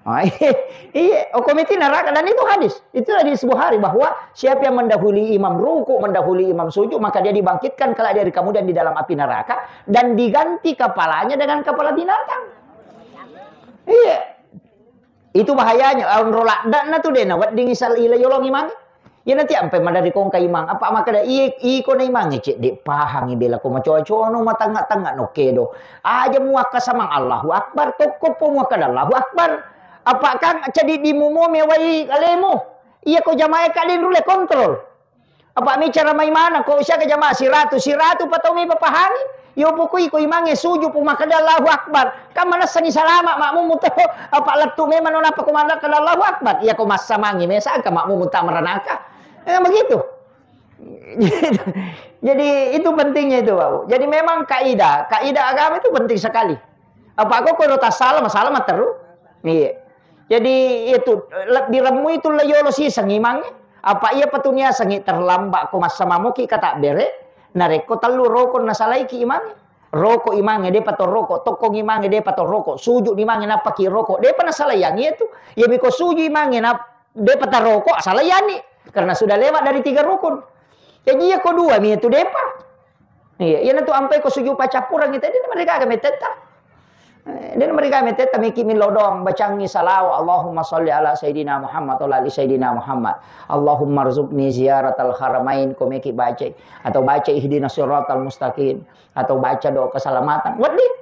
Ah, iya, iya, oh, komiti neraka, dan itu hadis. Itu hadis Bukhari bahwa siapa yang mendahului imam ruku, mendahului imam sujud, maka dia dibangkitkan kelak dari kemudian di dalam api neraka dan diganti kepalanya dengan kepala binatang. Iya. Itu bahayanya, onro ladda'na tu de nawedding isal ila yolongi imangnge. Iya nanti ampe maderri kongka imang, apa makkeda, "Iye, iko na imangnge cedde pahangi bela ko macoa-coa no matangnga-tangnga no kedo. Aja muakka samang Allahu Akbar, tokko po muakkada Allahu Akbar. Apa kang ceddi dimu mo mewai alemu. Iya ko jamae ka de nrulle kontrol." Apa mi cara mai maneng, ko siaga jamaah siratu, siratu pa tau mi papahangi. Yo pokoi ko imangnge sujud pu makkeda Allahu Akbar. Kan manessani salama makmummu to. Apa lettu memang no nappa ko makkeda Allahu Akbar. Iya ko massamangngi mesa engka makmummu ta meranaka. Eh, begitu. Jadi itu pentingnya itu, Bapak. Jadi memang kaidah, kaidah agama itu penting sekali. Apa ko ko tassalam, salam terus. Iya. Jadi itu lebbi remmu itu le yolo siseng imangnge. Apa iya patunia sengi terlambat ko massamamoki kata bere, narekko tellu rokon nasalaiki imangnge. Roko imangnge depa to roko, tokkong imangnge depa to roko, sujud imangnge nappaki roko, depa nasalaiangi itu. Iya miko sujud imangnge na depa taroko, salaianni. Karena sudah lewat dari tiga rukun. Jadi iya ko dua mi itu depa. Iya, iyanatu ampai ko sujud paccappureng itu, de' namarigaga mettetta. Eh, de' namarigaga mettetta, miki millau doang, bacangi salawat, Allahumma salli ala Sayyidina Muhammad wa ala ali Sayyidina Muhammad. Allahumma rzuqni ziyaratal haramain, ko meki bacai. Atau baca ihdinas siratal mustaqim. Atau baca doa keselamatan. Wedding.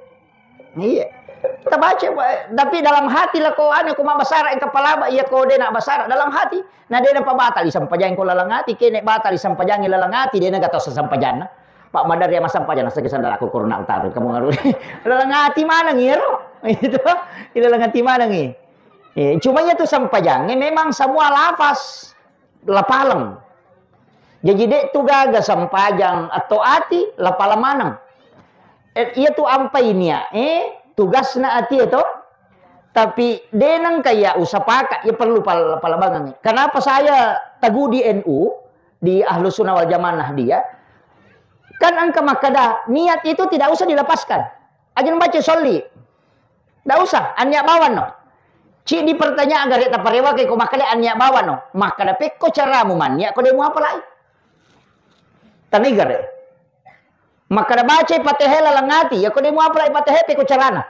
Iya. Tabaca, tapi dalam hati lah ko anu, ko mabbasara engka palaba, iya ko de' nabbasara dalam hati. Na de' napabatali sampajang ko laleng ati, kene batali sampajangi laleng ati, de' naga tau sampajanna. Pak Madar ya masampajang, nasa kesandala ko korona utara, kamu ngaruh. Laleng ati maneng iyaro. Itu, laleng ati maneng i. Eh, cuma iya tu sampajangnge memang semua lafaz lapaleng. Jaji de' tu gaga sampajang atau ati lapaleng maneng. Eh, iya tu ampai niat, eh, tugasna ati itu. Tapi de' nengka iya usapaka, iya perlu pal-, palabangengngi. Kenapa saya teguh di N U, di Ahlus Sunnah wal Jamaah Nahdiyah? Kan engka makkada, niat itu tidak usah dilepaskan. Aja baca sholli. Ndak usah, annia bawang no. Cidi pertanyaan gare taparewa ke ko makkada annia bawang no. Makkada pekko caramu mannia ko de' muapalai. Tanigare. Makkada bacai Fatihah laleng ati, ya ko de' muapalai Fatihah pekko carana.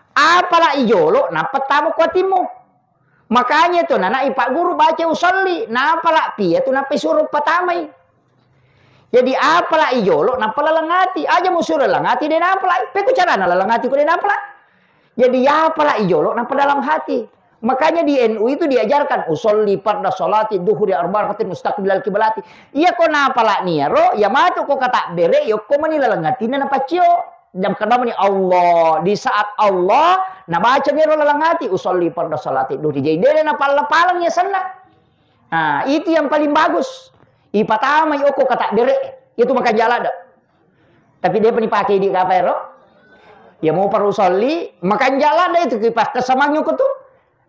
Apala ijolo, nappa tama ko atimmu. Makanya tu nana ipagguru baca usolli, napala pia tu nappa isuro patamai. Jadi apala ijolo, nappa laleng ati. Aja musuro laleng ati, de' napalai. Pekko carana laleng ati ko de' napalai. Jadi apala ijolo, nappa dalam hati. Makanya di N U itu diajarkan, usolli farda sholati duhuri arba'a rakaatin mustaqbilal kiblati. Iya ko napala niaro, iya matu ko kata bere, yokko mani laleng atinna napaccio. Jam kedamani Allah, di saat Allah nabaca ngero laleng ati, usolli farda sholati duhuri. Jadi de' napalla-paleng ya senna. Nah, itu yang paling bagus. Ipatamai okko kata bere, itu makan jala dah. Tapi de' pani pakai di kapa ero? Ya mau perlu sholli, makan jala dah itu kipas kesamang ko tu.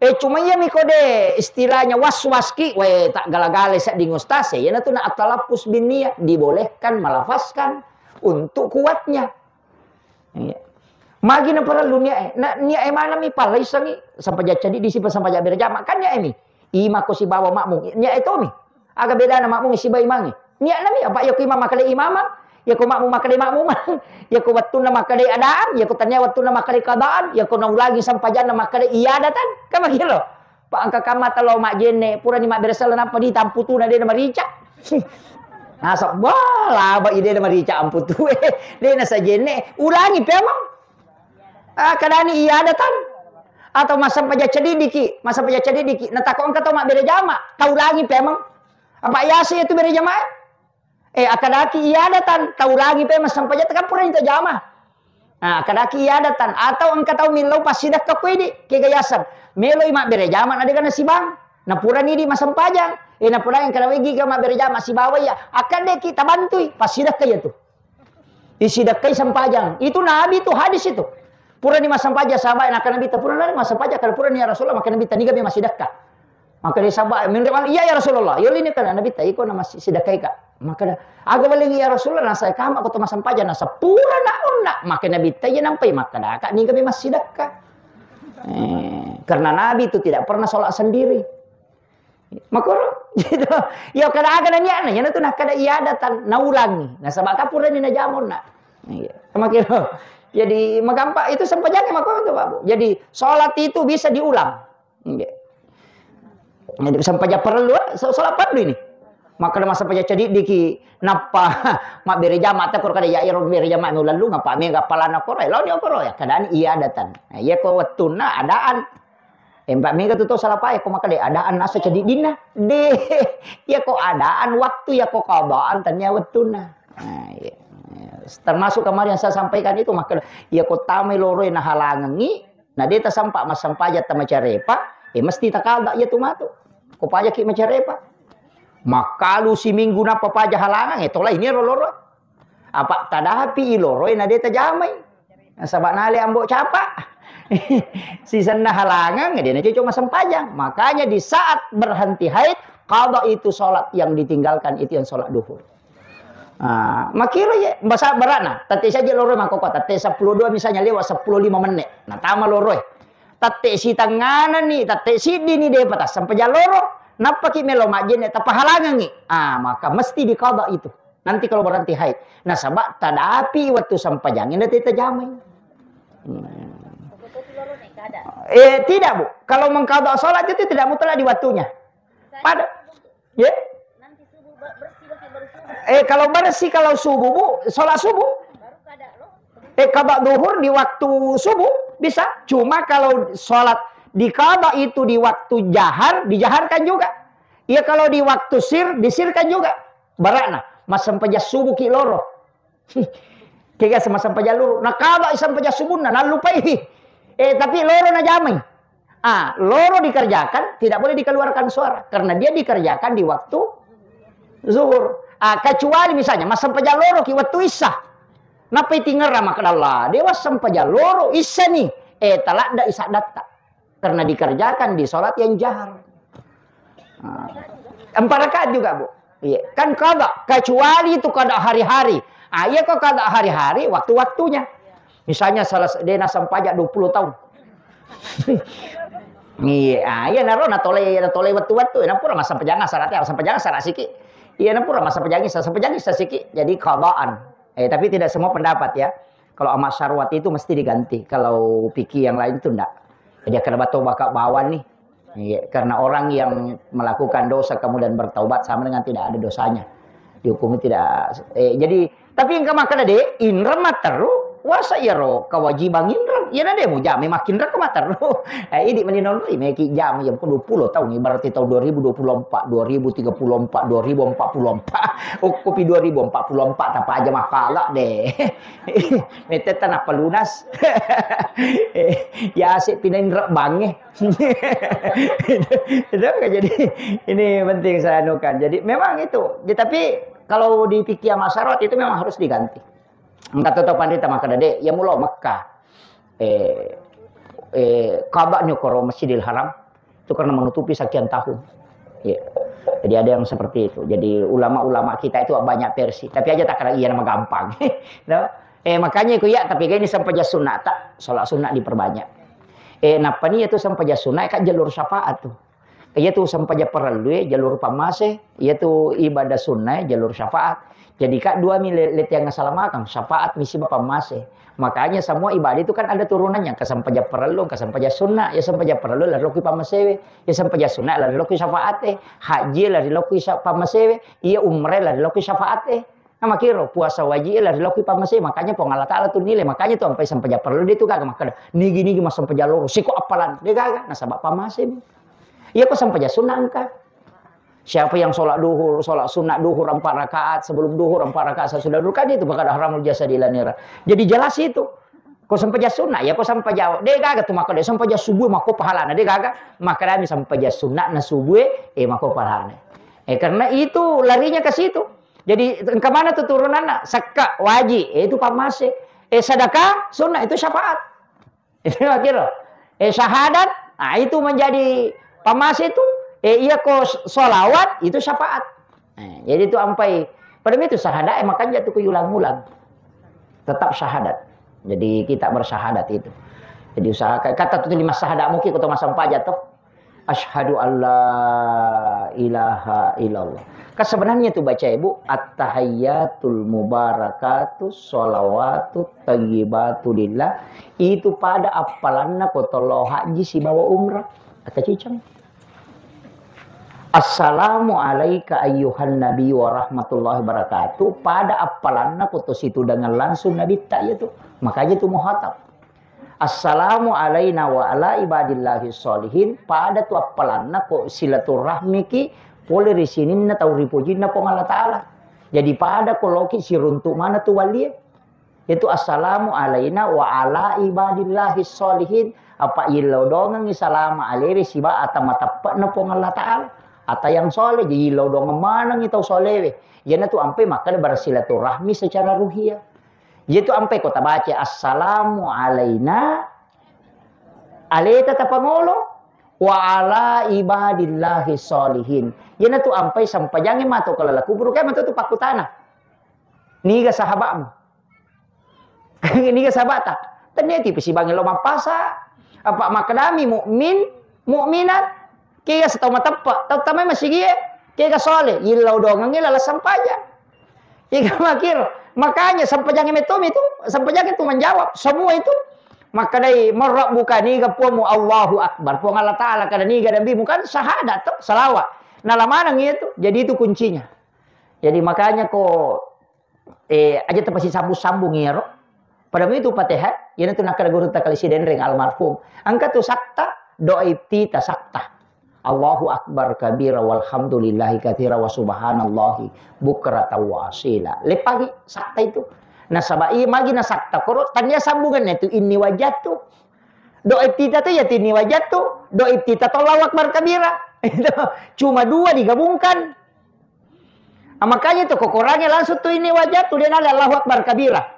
Eh, cuma iya miko de' istilahnya was-was ki, we tak gala-gala sedding ustaz, ya, iyanatu na at-talaffuz bin niyah, dibolehkan melafazkan untuk kuatnya. Iya. Magi na parellu niat e. Na, niat e maneng mi pallaisengi, sampajang ceddi disi pa sampajang berjamaah. Kan niat e mi. Ima ko sibawa makmum. Niat e tomi. Aga bedana makmum sibawa imangnge? Niatna mi, apa iya ko imam makkeda imamang, iya ko makmum makkeda makmumang, iya ko wettunna makkeda adaan, iya ko tania wettunna makkeda qadaan, iya ko naulangi sampajanna makkeda iadatan. Kan makiro. Pa engka kamma talo majjenne, purani mabbere sella nappa dita amputuna de' namarica. Nasaba, wah, laba i de' namarica amputue. De' nasajenne, ulangi pemang. Ah, kadani iadatan. Atau massempajang cedidiki, massempajang cedidiki. Natako engka tau mabbere jama, taulangi pemang. Apa yase itu bere jama? Eh, akkadaki iadatan, taulangi pe massempajang, kan purani tajama. Nah, akkadaki iadatan, atau engka tau millau passidekka ko idi, kega yaseng. Meloi mabbere jama na dega nasibang. Na purani idi massempajang. Eh, na purani engka nawegi ga mabbere jama sibawa iya. Akkadeki tabantui, passidekka iya tu. Isidekkai sempajang. Itu Nabi tu hadis itu. Purani massempajang sahabat, nakkeda Nabitta, purani massempajang, kada purani ya Rasulullah, makkeda Nabitta, niga mi massidekka. Makkeda sahabat, menre manu, iya ya Rasulullah. Yolini kana Nabitta, iko na massidekkai ka. Makkeda, aga weling ya Rasulullah, nasa kama ko to massempajang, nasa pura na onna. Makkeda Nabitta, iya nampai makkeda ka, niga mi massidekka. Eh, karena Nabi itu tidak pernah sholat sendiri. Makoro, gitu. Ya, kada aga na niatna, yana tu nakkeda iadatan, naulangi. Nasaba ka purani najama onna. Iya. Makiro. Jadi, magampa-, itu sempajangnya makoro tu, Pak Bu. Jadi, sholat itu bisa diulang. Iya. Jadi, sempajang perlu, eh, so-, sholat perlu ini. Makkeda massempajang cedidiki, nappa mabbere jama, ta koro kada ya iro bere jama, nulallu, ngapa mega palana koro, launi koro, ya, kadani iadatan. Nah, iya ko wettunna adaan. Empa mega tu tau salapae ko makkeda adaan asa cedidinna. De, iya ko adaan waktu, iya ko qadaan tania wettunna. Nah, iya. Termasuk kemarin yang saya sampaikan itu, makkeda, iya ko tamai loroi nahalangengi, na de tasempa massempajang tamacarepa, eh, mesti takada iya tu matu. Ko pajaki macarepa. Makkalu siminggu nappa paja halangang, eh, tolai ni ro loro. Apa tadapi i loroi na de tajamai. Nasaba nale ambo capa. Sisenna halangang, de na cocok massempajang. Makanya di saat berhenti haid, qada itu sholat yang ditinggalkan, itu yang sholat duhur. Ah, makiro ye, basa barana, tette saja loro mangkoko, tette sepuluh dua misalnya lewat sepuluh lima menit. Nah, tama loro e. Tette sitengana ni, tette siddi ni, depa tassempajang loro. Nappaki melo majjenne, tapahalangangi. Ah, maka mesti dikaba itu. Nanti kalau berhenti haid. Nasaba tadapi waktu sempajang ini tette jamai. Hmm. Eh, tidak, Bu. Kalau mengkaba sholat itu tidak mutlak di waktunya. Pada, ya? Eh, kalau bersih, kalau subuh, Bu, sholat subuh. Eh, qada duhur di waktu subuh bisa. Cuma kalau sholat di qada itu di waktu jahar, dijaharkan juga. Ya, kalau di waktu sir, disirkan juga. Barakna, massempajang subuh ki loro. Kega semassempajang loro. Nah, qada sempajang subuhna, nallupai. Eh, tapi loro najamai. Ah, loro dikerjakan, tidak boleh dikeluarkan suara. Karena dia dikerjakan di waktu zuhur. Ah, kecuali misalnya, massempajang loro ki waktu isya. Nappai tingerang makkeda Allah, dewa sempajang loro isya ni. Eh, taladda isya datta. Karena dikerjakan di sholat yang jahar. Ah. Empat rakaat juga, Bu. Iya, kan qada, kecuali itu qada hari-hari. Ah, iya kok qada hari-hari, waktu-waktunya. Misalnya salah se-, dena sempajang dua puluh tahun. Iya, ah, iya naro natolai, natolai wettu-wettu, napura massempajang syaratnya, sempajang syarat siki. Iya, napura massempajang isya, sempajang isya siki. Jadi qadaan. Eh, tapi tidak semua pendapat ya. Kalau Ahmad Syarwat itu mesti diganti. Kalau fikih yang lain itu ndak. Jadi kada batoba ka bawang nih. Iya, karena orang yang melakukan dosa kemudian bertaubat sama dengan tidak ada dosanya. Dihukumi tidak, eh, jadi, tapi engka makkeda de, inreng matteru, wasa iyaro kewajiban inreng. Iyana de mujama makinreng ko matteru. Eh, idi meni nonroi meki jama, iya, ko dua puluh tahun, ibarat tahun dua ribu dua puluh empat, dua ribu tiga puluh empat, dua ribu empat puluh empat. Okkopi dua ribu empat puluh empat, tapa aja makala de. Metetta nappa lunas. Eh, ya asik pindah inreng bange. Itu kan jadi ini penting saya anukan. Jadi memang itu. Ya, tapi kalau di fikih Ahmad Syarwat itu memang harus diganti. Engka to panrita makkeda de, ya mulo Mekah. Eh, eh, Ka'bah nyokoro Masjidil Haram itu karena menutupi sekian tahun. Ya. Jadi ada yang seperti itu. Jadi ulama-ulama kita itu banyak versi. Tapi aja tak kira iya nama gampang. No? Eh, makanya ku ya, tapi ini sempajang sunnah tak, sholat sunnah diperbanyak. Eh, nappa ni itu sempajang sunnah, kak jalur syafaat tuh. Iyatu sempajang parellu e jalur pammase, iyatu ibadah sunnah e jalur syafaat. Jadi, kak, dua mi le-, leteng asalamakeng, syafaat mi siba pammase. Makanya semua ibadah itu kan ada turunannya, ke sempajang parellu, ke sempajang sunnah, ya sempajang parellu lari lokki pammasewe, ya sempajang sunnah lari lokki syafaat e, haji lari lokki sa-, pammasewe, iya umrah lari lokki syafaat e. Nah, makiro puasa wajib lari lokki pammasewe, makanya Puang Allah Taala tu nilai, makanya tu sampai sempajang parellu dia tu gaga makkeda, nigi-nigi massempajang loro, siko appalan, dia gaga, nasaba pammase mi. Iya ko sempajang sunnah engka. Siapa yang sholat duhur, sholat sunat duhur empat rakaat, sebelum duhur empat rakaat, sesudah duhur, kan itu fakad haramul jasadi ila nira. Jadi jelas itu. Ko sempajang sunat, ya ko sempajang, de gaga tu maka de sempajang subuh mako pahalana, de gaga. Maka dami sempajang sunat na subuh, eh mako pahalana. Eh karena itu larinya ke situ. Jadi engka mana tu turunanna, sekka wajib, eh itu pamase. Eh sedekah sunat itu syafaat. Itu kira. Eh syahadat, nah itu menjadi pamase itu. Eh iya ko sholawat itu syafaat. Eh, jadi itu ampai pada itu syahadat, eh, makanya tuh ulang-ulang. Tetap syahadat. Jadi kita bersyahadat itu. Jadi usahakan kata tuh lima syahadat mungkin kota masam pajak tuh. Asyhadu alla ilaha illallah. Kan sebenarnya itu baca ibu, at-tahiyyatul mubarakatus sholawatut thayyibatu lillah. Itu pada appalanna ko tolo haji sibawa umrah. Kata cicang. Assalamu alaika ayyuhan nabi wa rahmatullahi wabarakatuh. Pada appalanna ko to situ dengan langsung nabi tak itu. Makanya itu muhatab. Assalamu alaina wa ala ibadillahi sholihin, pada tu appalanna ko silaturahmiki pole ri sininna tau ripojinna Puang Allah Ta'ala. Jadi pada ko loki siruntuk mana tu walie. Itu assalamu alaina wa ala ibadillahi sholihin. Apa illau dongengi salama alewe siba ata mateppe'na Puang Allah Ta'ala. Ata yang soleh, jadi illau dongeng manengi tau solewe. Iyanatu ampe makkeda bersilaturahmi secara ruhiyah. Iyatu ampai ko tabaca, "Assalamu alaina," aleta tapangolo, "wa ala ibadillahi sholihin." Iyanatu ampai sempajangnge mato ke lalang kuburu, kae mato tu pakkutana, "Niga sahabatmu?" Niga sahabata? Tennia tipi sibangngi lo mappasa. Apa makkedami mukmin, mukminat, Kega setau mateppe, tau tamai masigie, kega sole, yillau dongengngi laleng sempajang. Kega makiro. Makanya sempajangnge mettomi tu, sempajangnge tu menjawab. Semua itu makkedai, "Man rabbuka?" Niga puammu? "Allahu Akbar." Puang Allah Ta'ala. Kada niga nabimu kan syahadat to, salawat. Nala maneng itu. Jadi itu kuncinya. Jadi makanya ko Eh, aja tapasisambung-sambung iyaro. Pada itu Fatihah, iyanatu nakkeda gurutta Kali Sidenreng almarhum. Engka tu sakta, doa iftitah sakta. Allahu Akbar kabira walhamdulillahi katsira wa subhanallahi bukratan wa asila. Lepagi sakta itu. Nasaba iya magi na sakta koro, tania sambunganna tu inni wajjahtu. Doa iftitah tu ya inni wajjahtu, doa iftitah tu Allahu Akbar kabira. Itu cuma dua digabungkan. Ah, makanya itu kokorangnge langsung tu inni wajjahtu, de nala Allahu Akbar kabira.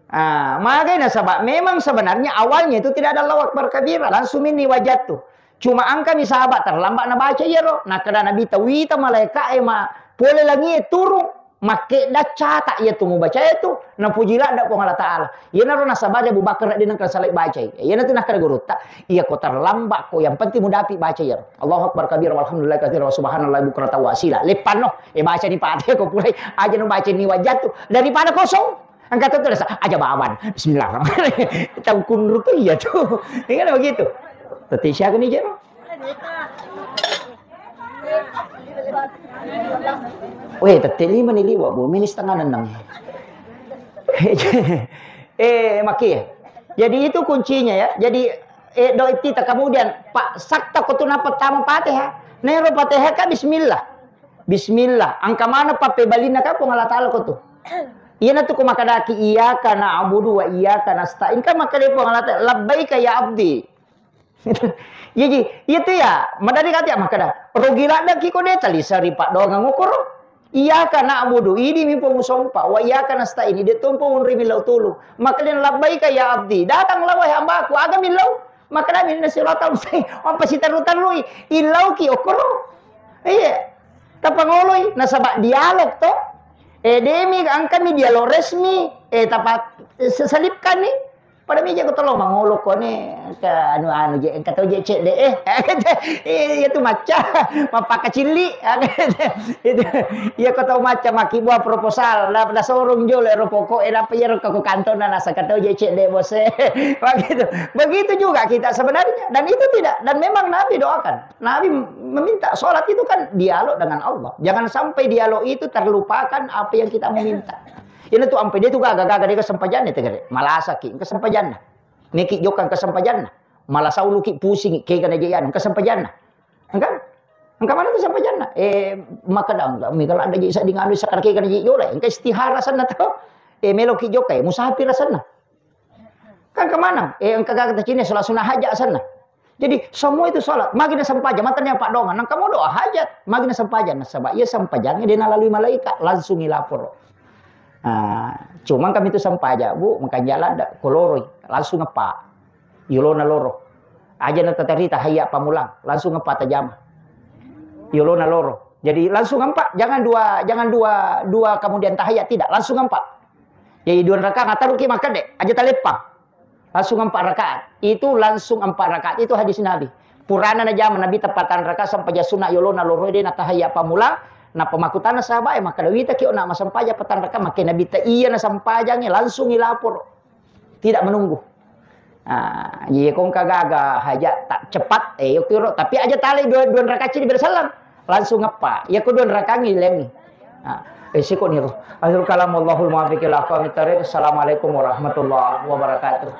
Ah, magai nasaba memang sebenarnya awalnya itu tidak ada Allahu Akbar kabira, langsung inni wajjahtu. Cuma engkami sahabat terlambat nabaca iyaro, nakkeda Nabi, tawita malaika'e ma pole langie turung, makkedda catat iyatu mubacae tu, napuji ladde Puang Allah Ta'ala. Iyanaro nasabari Abu Bakar de nengka salai bacai. Iyanatu nakkeda gurutta, iya ko terlambat ko, yang penting mudapi baca iyaro. Allahu Akbar kabira walhamdulillahi katsira wa subhanallahi bukratan wa asila. Leppanno, e bacani Fatihah ko pulai, aja no baca inni wajjahtu. Daripada kosong. Engka tu terasa, aja bawan. Bismillahirrahmanirrahim. Tau kunru tu iya tu. Iya kan begitu. Teti siaga ni jero. Weh, tette lima ni liwa, Bu. Mini setengah neneng. Eh, maki. Jadi itu kuncinya ya. Jadi eh, doa iftitah. Kemudian Pak sakta ko tu na pertama Fatihah. Nero Fatihah ka bismillah. Bismillah. Engka mana pappebalinna ka Puang Allah Ta'ala ko tu. Iyanatu ko makkadaki iyyaka na'budu wa iyyaka nasta'in. Kan makkada Puang Allah Ta'ala, "Labbaika ya abdi." Jadi, iya tu ya, madari kati makkada, "Rugi ladde ki ko de taliseri paddoangeng ukuro. Iyyaka na'budu, idi mi Puang usompa, wa iyyaka nasta'in, idi tu Puang unri millau tulung." Makkada, "Labbaika ya abdi, datanglah wahai hambaku, aga millau?" Makkada, "Minna siratal mustaqim." Apa siterru-terrui, illauki ukuro. Iya. Tapangoloi, nasaba dialog to. Eh, demi engkami dialog resmi, eh, tapa se-, selipkan ni. Pada mija ko tolo mangolo kone ke anu-anu je, engka to je cedde, eh. Eh, iya tu macca, mappakacilli. Itu, iya ko tau macca makkibua proposal, na, nasorong jolo ero pokok, eh, napa iyaro ko kantona nasaka to je cedde bose. Begitu. Begitu juga kita sebenarnya. Dan itu tidak, dan memang Nabi doakan. Nabi meminta, sholat itu kan dialog dengan Allah. Jangan sampai dialog itu terlupakan apa yang kita meminta. Ini tu ampe dia tu gaga-gaga dia kesempajannya tegere. Malasaki kesempajanna. Neki jokang kesempajanna. Malasau luki pusingi kega na jeyanu kesempajanna. Kan? Engka maneng tu sempajanna. Eh, makkeda, "Engka, mega ladde ji sedding anu, sekarang kega ji yola." Engka istihara senna to. Eh, meloki jokka, eh, musafir senna. Kan kemana? Eh, engka gaga tacini sholat sunnah hajat senna. Jadi, semua itu sholat. Magi na sempajang, matanya Pak Dongan. Nang kamu doa hajat, magi na sempajang. Nasaba, iya sempajangnge de nalalui malaika, langsung ilaporo. Ah, cuman kami tu sempajang, Bu, makan jalan dak koloroi, langsung apa? Yolona loro. Aja na tatarita hayya pamulang, langsung apa tajama. Yolona loro. Jadi langsung empat, jangan dua, jangan dua, dua kemudian tahayat, tidak, langsung empat. Jadi dua rakaat, taruki makkeda, aja taleppang. Langsung empat rakaat. Itu langsung empat rakaat. Itu hadis Nabi. Purana najama Nabi tepatan rakaat sempajang sunna yolona loro de na tahayya pamulang. Nappa makkutana sahabat, eh, makkeda wita ki ona massempajang patang rakaat, makke Nabi ta iya na sempajangnge langsung ilaporo. Tidak menunggu. Ah, iya kongka gaga hajat tak cepat, eh, yo kiro. Tapi aja tale dua, dua rakaat cini bere salam. Langsung apa? Iya ko dua rakaat ngilengi. Ah, eh, siko niro. Akhirul kalam, wallahul muwaffiq ila aqwamit thariq. Assalamualaikum warahmatullahi wabarakatuh.